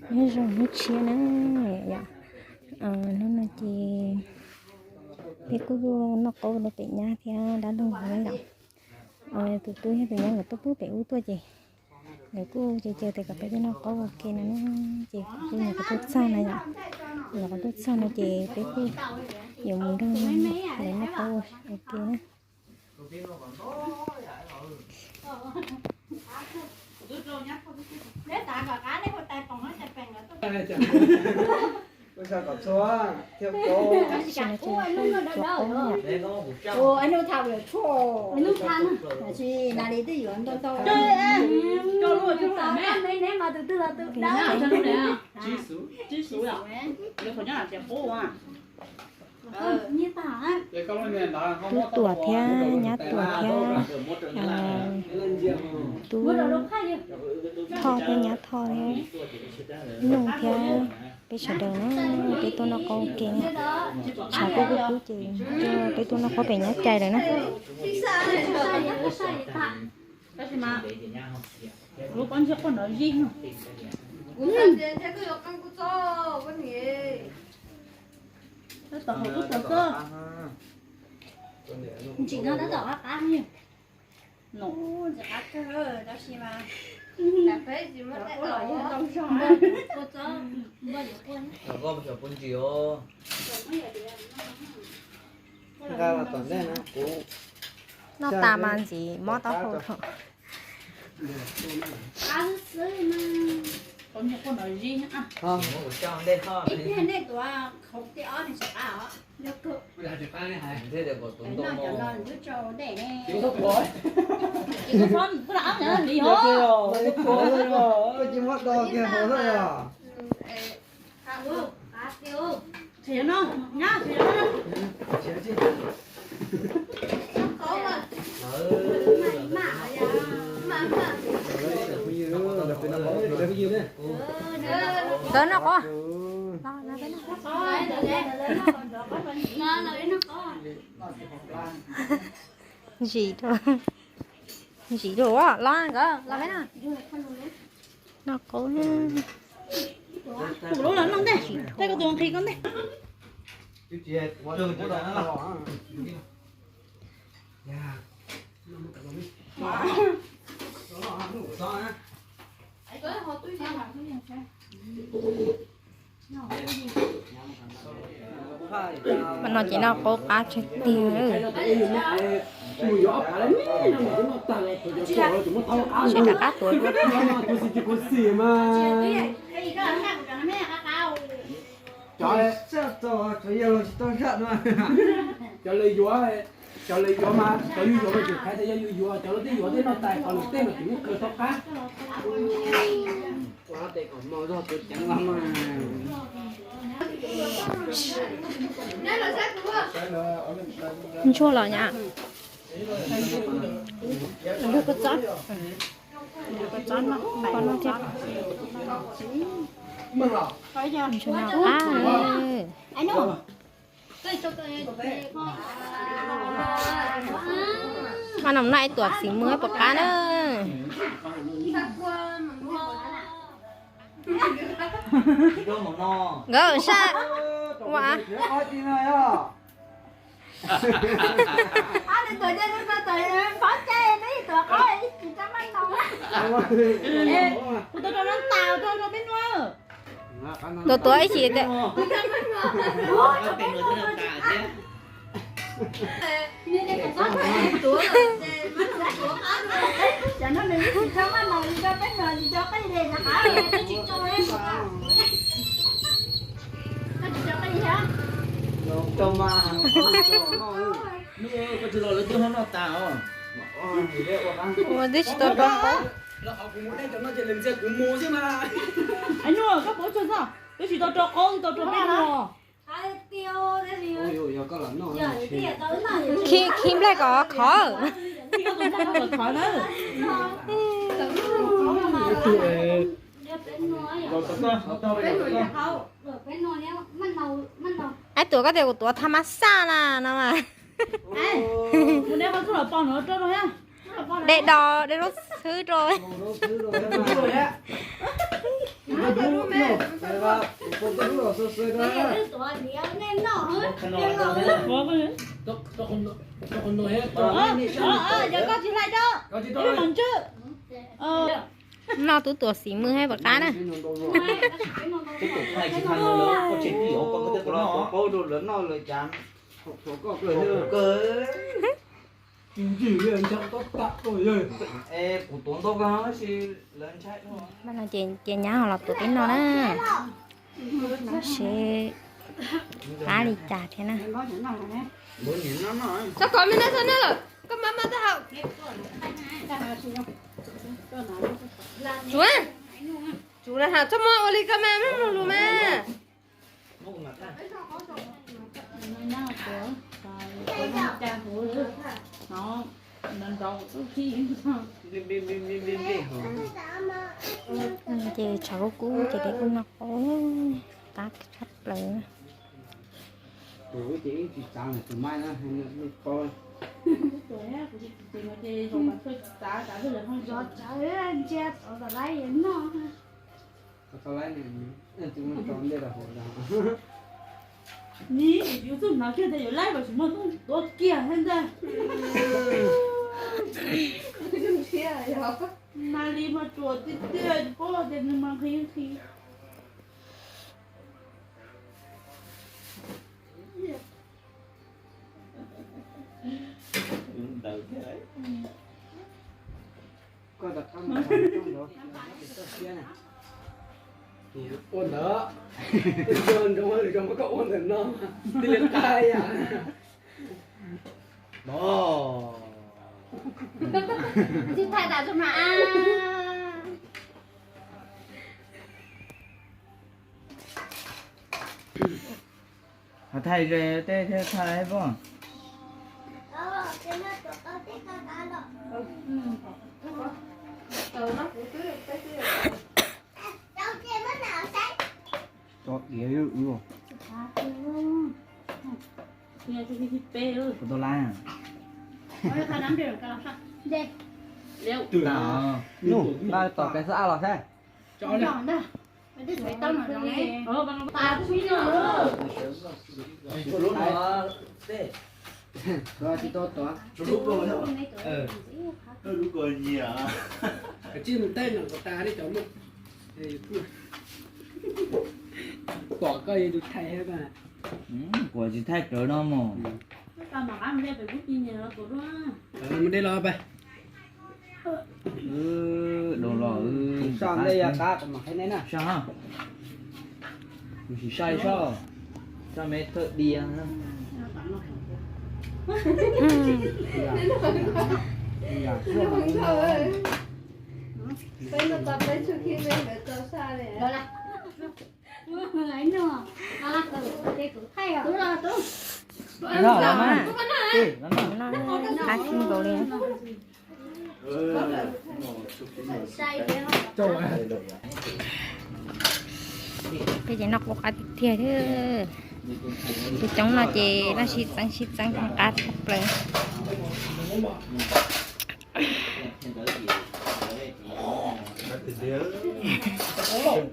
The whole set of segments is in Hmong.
Nyob zoo hnub tshiab na yom. Hnub no ces peb kuj tuaj noj qaub rau pem nyab thiab dab laug yom. Tus tub thiab tus nyab nkawd tuaj pub pem ub tuaj ces nkawd kuj caw caw tias kom peb tuaj noj qaub ua ke no na. Ces kuv kuj nyuam qhuav tuaj txog no yom. Nyuam qhuav tuaj txog no ces peb kuj yuav mus nrog lawv noj qaub ua ke na. Tub Tuam thiab nyab Tuam thiab tub Thoj thiab nyab Thoj thiab Nuj thiab peb sawv daws na, peb tuaj noj qaub ua ke na. Tshav kuj kub kub ces coj peb tuaj noj qaub pem nyab cai lawm na. Ntsim no tab tom qab qab. Noj tas mas ntxiv mob taub hau thaum. Ntawd no qo. Ntsim rau, ntsim rau los nkawd los peb no. Noj qaub. Tus lub los noj ntej, tej ko tus nqhis koj ntej. Mas no ces noj qaub qab tsawg tiag. Seb rov qab tuav dua. Cov lawv yuav, cov lawv yuav mas, cov yus yuav mas cov yus yuav mas ces hais tias yog yus yuav, cov lawv twb yuav tej no tas kom lawv tej mas tsis muaj kawg tau qab. Ntsuag los nyab. Ntsuag no qab. Mas no noj ib tuam xis muag puas qab na. Nkawd sab ua. Tuav tuav ib chim. Ua twb tsis tau rau qaub. Koj puas tsuag txog, twb tsis tau rau qaub, tau rau peb no. Khi, khi nplaig kom khov. Aib tuam, koj tias kuv tuav tha mas xaj na no mas. De dos de lub xwb rau. Ua, ua, yog koj tsis hlais rau, ib mam ntswj. Noj tub tuam xim mws hab puas qab na. Ces nyab ho los tuav peb noj na. Seb qab li cas thiab na. Txhob kov me no txhob noj lawm, koj maj maj taub hau. Tsum na, tsum na, txhob muab ua li koj mas maj mloog lus mas. Ces tshav kub kub ces peb kuj noj qab, qab tshaj plaws. Ni yuav txuj hnav kiag tes yuav laib los tsis muaj txuj tuav kiag thiab ntag. Mas li mas tsuas tiag tiag, tsis paub tias nws mas nqhis nqhis. Ua ntawd, nroo nroo koj ua ntawm no, tij li qab ib yam. Ho thaij ze tej thiab thaij pob. Cov diav ywj ywj. Kuv tau lab. Nub, laj tom kev xab ab los saib. Pom koj yuav tus thaij thiab. Kuv tsis thaij rawv no mog. Mus de los pab. Dau los, saj, mus sim saib soj, saj me thawj diav. Peb no tau peb txuj khib me ntawd tau saj li. Los mas, qab tshaj nkaus li. Peb ces noj kuj qab tiag tiag thiab. Tus coob no ces noj sib txeeb sib txeeb qab tshaj plaws.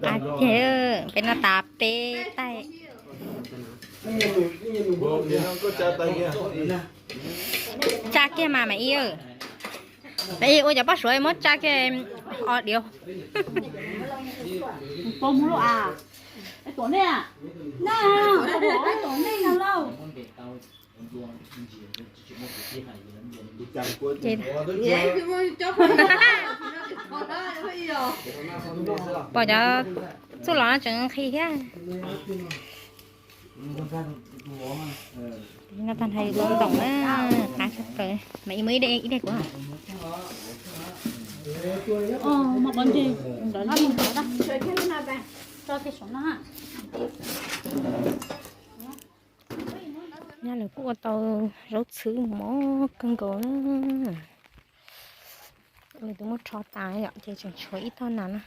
Qab tiag, peb noj tas peb taig. Tsa kiag mas Maiv Ib, Maiv Ib ua cov poj suav muab tsa kiag os diav. Pom cov txuj lom no tseem nqhis thiab. No tag nrho yus tau ntoom na, qab tshaj plaws. Mas ib muaj ib daim kuv. Nyab lawv kuj ua tau zaub txhwb mos kawg nkaus na. Nws twb muab rho tas yom, ces tseem tshuav ib tog nas na.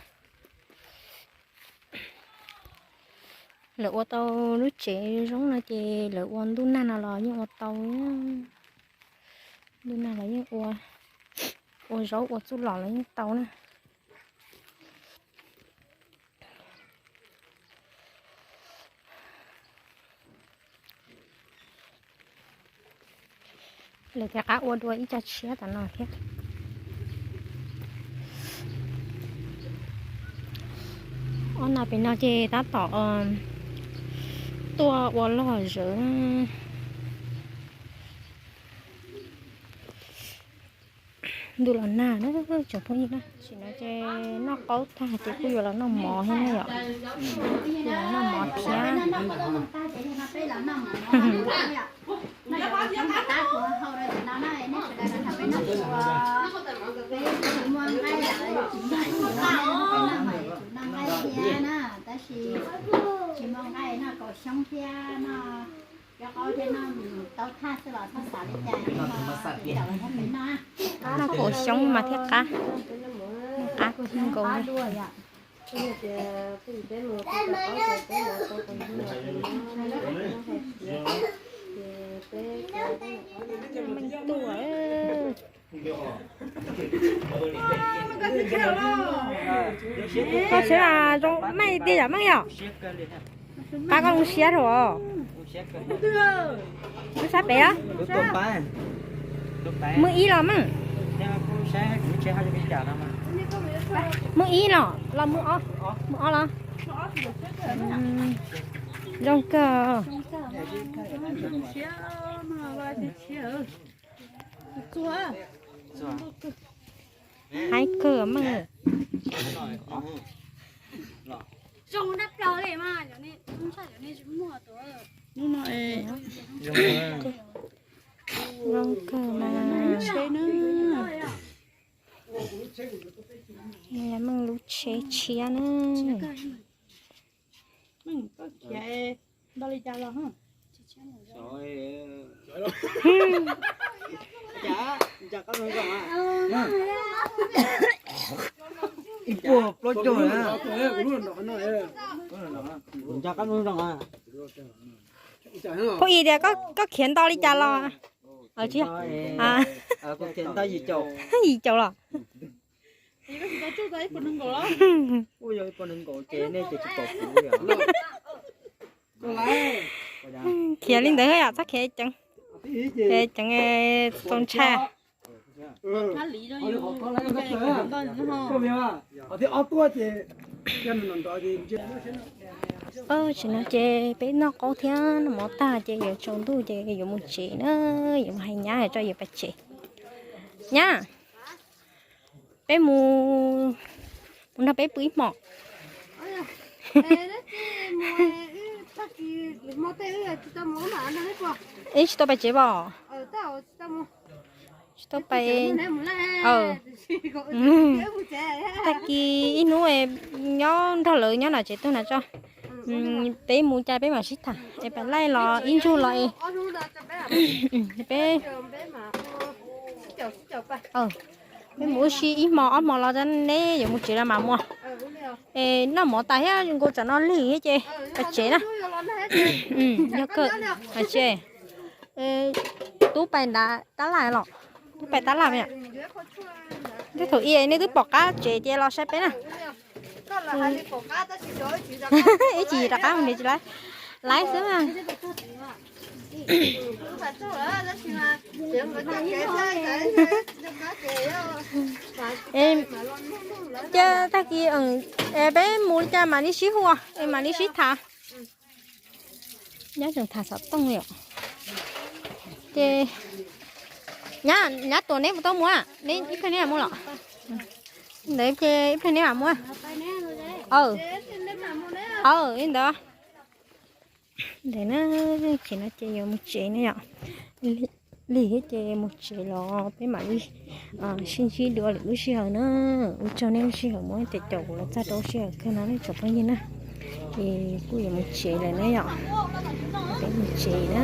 Lawv ua tau lub tsev zoo no ces lawv ua ntuj nag no los yeej ua tau. Ntuj nag los yeej ua, ua zaub ua txuj lom los yeej tau na. Lawv rov qab ua dua ib co tshiab tom no thiab. Ob nas pem no ces tab tom tuaj ua log zawv. Ntuj los nag na tsoom phooj ywg na, tam sim no ces noj qaub tag ces kuj yuav los noj mov thiab na yom. Yuav los noj mov thiab. Noj kaum xyoob mas thiaj qab, noj qab kawg nkaus li. Koj saib zoo meej tiag yom Meej yom? Pab koj zoo siab rau. Lub sab pem a. Muaj ib los Meej. Muaj ib los, los muaj ob, muaj ob los. Zoo kawg. Haib kawg Meej. Zoo kawg mas. Meej lub tsheb tshiab na. Ib puas plaub caug. Phooj ywg tias koj khiav ntau li cas los? Yim caum los. Khiav li ntawd yom, txhob khiav ceev, ceev txaus ntshai. Tam sim no ces peb noj qaub thiab noj mov tag ces yuav tsaus ntuj ces yuav mus tsev na, yuav mus hais nyab tso yuav pais tsev. Nyab, peb mus, mus nrog peb pw ib hmos. Ib tsis tau pais tsev pom. Tsis tau pais. Tag kis ib hnub nyob nrog lawv nyob nram tsev tuaj na tso. Peb mus cas peb mam sib tham es pais laij los ib ntsug los es peb, peb mus ua si ib hmo ob hmo los neb yuav mus tsev los mam mus. Es noj mov tas thiab nkaus tsam no lig thiab ces pais tsev na. Yog kawg, tsis, Tub pais nram tab laj los? Tub pais tab laj me. Tej thaum ub nej twb pom qab tsev ces los saib peb na. Ib chim rov qab mus tsis laiv, laiv xwb mas. Ces tag kis peb mus li cas mam li sib hu es mam li sib tham. Nyab tseem tham xov tooj li os. Ces nyab, nyab tuam neb puas tau mus? Neb ib pliag neb mam mus los? Ntawd ces ib pliag neb mam mus. Aw, li ntawd. Ntawd na, ces no ces yuav mus tsev ne yom. Lig thiab ces mus tsev los peb mam li sib ntsib dua lwm lub sij hawm na. Ua tsaug nej lub sij hawm muab cov caum kuv los txog rau lub sij hawm kawg no nej tsoom phooj ywg na. Ces kuj yuav mus tsev lawm ne yom. Peb mus tsev na.